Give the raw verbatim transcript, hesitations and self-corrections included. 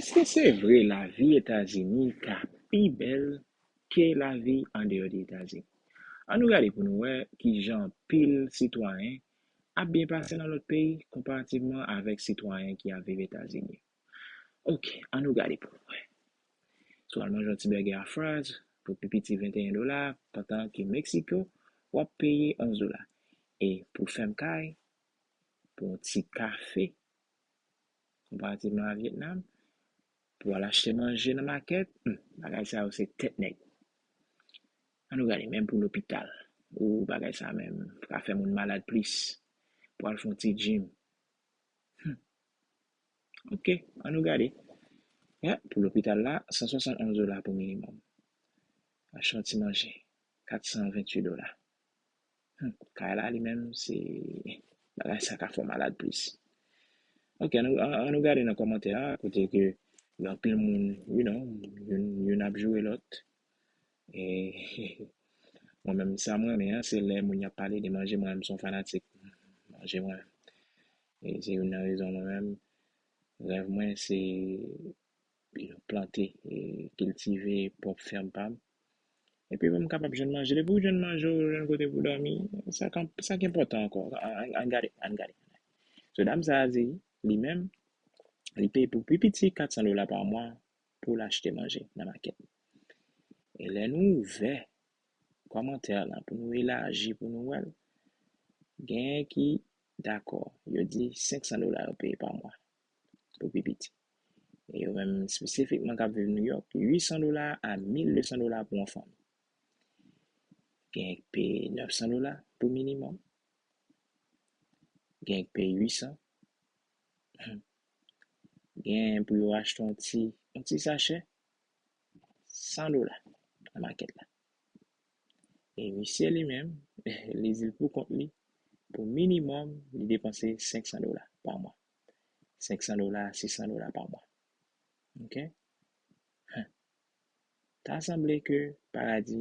Èske se vre lavi Etazini ka pi bèl ke lavi andeyò de Etazini? Ann nou gade pou nou wè kijan anpil sitwayen ap byen pase nan lòt peyi konparativman avèk sitwayen ki ap viv Etazini. Oke, ann nou gade pou nou wè. Si w al manje yon ti bègè a Fry's pou pi piti venteyen dola, pandan ke Meksiko, w ap peye onz dola. E pou fèm kay, pou yon ti kafe, konparativman a Vyetnam, pou al achte manje nan makèt, hmm, bagay sa yo se tèt nèg. Ann nou gade, menm pou lopital, ou bagay sa menm ka fè moun malad plis, pou al fè yon ti gym. Hmm. Oke, ann nou gade. Ya, pou lopital la, san swasannonz dola pou minimòm. Achte yon ti manje, kat san venntuit dola. Hmm, kay la li menm, se bagay sa ka fè w malad plis. Oke, ann nou, ann, ann nou gade nan kòmantè a, kote ke gen anpil moun, you know, youn, youn ap joure lòt. E mwen menm, sa mwen renmen an, se lè moun y ap pale de manje, mwen menm, se yon fanatik manje mwen menm. E se youn nan rezon mwen menm, rèv mwen, se plante, e kiltive pwòp fèm pa m. Epi pou m kapab jwenn manje. Depi w jwenn manje, w jwenn kote pou dòmi, sa k, sa k enpòtan ankò. Ann, ann, ann gade, ann gade. So, dam sa a di, li menm, li peye pou pi piti kat san dola pa mwa pou l achte manje nan makèt. E lè nou ouvè kòmantè lan pou nou elaji, pou nou wè l, genyen ki dakò, yo di senk san dola yo peye pa mwa pou pi piti. E yo menm espesifikman k ap viv New York, uit san dola a mil de san dola pou yon fanmi. Genyen k peye nèf san dola pou minimòm. Genyen k peye uit san. Genyen pou yo achte yon ti, yon ti sachè, san dola nan makèt la. E misye li menm, li di l pou kont li, pou minimòm, li depanse senk san dola pa mwa. Senk san dola, sis san dola pa mwa. Oke? Hen. Ta sanble ke paradi